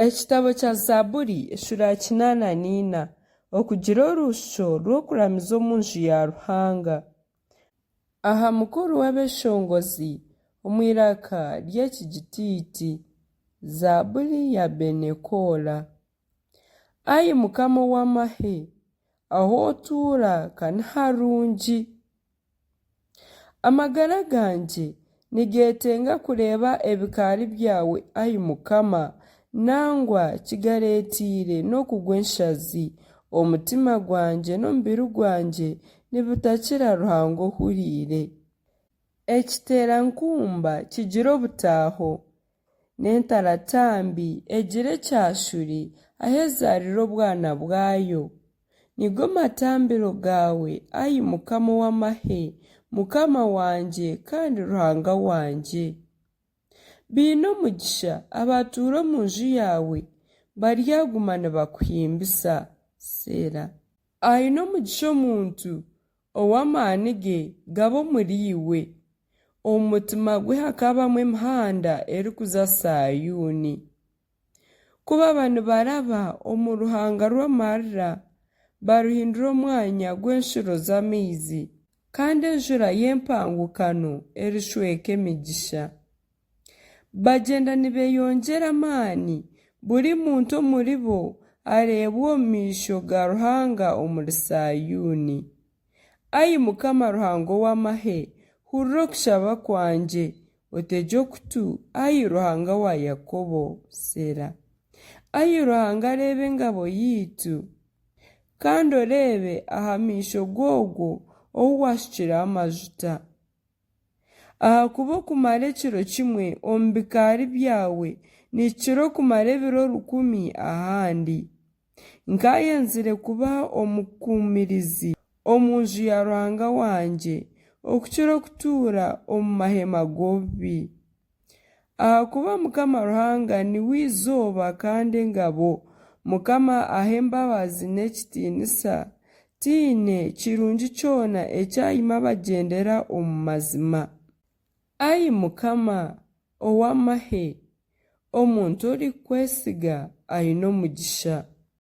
Ekitabo kya Zaaburi eshuura ya kinaana n'ina, Okugira orushusho rw'okuramiza omu nju ya Ruhanga. Aha mukuru w'abeeshongozi omu iraka ry'ekigitiiti. Zaaburi ya Benekoora. Ai Mukama ow'amahe, ahu otuura ka ni harungi! Amagara gangye nigeetenga kureeba ebikaari byawe, ai Mukama, nangwa kigareeteire n'okugwa enshazi. Omutima gwangye n'omubiri gwangye nibitakira Ruhanga ohuriire. Ekiteerankumba kigira obutaaho, n'entaratambi egira ekyashuri ahu ezaarira obwana bwayo. Nigo matambiro gaawe, ai Mukama ow'amahe, Mukama wangye kandi Ruhanga wangye. Baine omugisha abatuura omu nju yaawe, baryaguma nibakuhimbisa. Seera. Aine omugisha omuntu ou amaani ge gaba omuriiwe, omu mutima gwe hakabamu emihanda erikuza Saayuuni. Ku baba nibaraba omu ruhanga rw'amarira, baruhindura omwanya gw'enshuro z'amaizi, kandi enjura y'empangukano erishweka emigisha. Bagyenda nibeeyongyera amaani, buri muntu omuribo areebwa omu maisho ga Ruhanga omuri Saayuuni. Ai Mukama Ruhanga ow'amahe, hurira okushaba kwangye, otegye okutu, ai Ruhanga wa Yakobo. Seera. Ai Ruhanga reeba engabo yaitu, kandi oreebe aha maisho g'ogwo ou waashukireho amajuta. Ahakuba okumara ekiro kimwe omu bikaari byawe nikikira okumara ebiro rukumi ahandi. Nkaayenzire kuba omukuumirizi omu nju ya Ruhanga wangye, okukira okutuura omu mahema g'obubi. Ahakuba Mukama Ruhanga niwe izooba kandi engabo, Mukama aha embabazi n'ekitiinisa, taine kirungi kyona eki aima abagyendera omu mazima. Ai Mukama ow'amahe, omuntu orikukwesiga aine omugisha.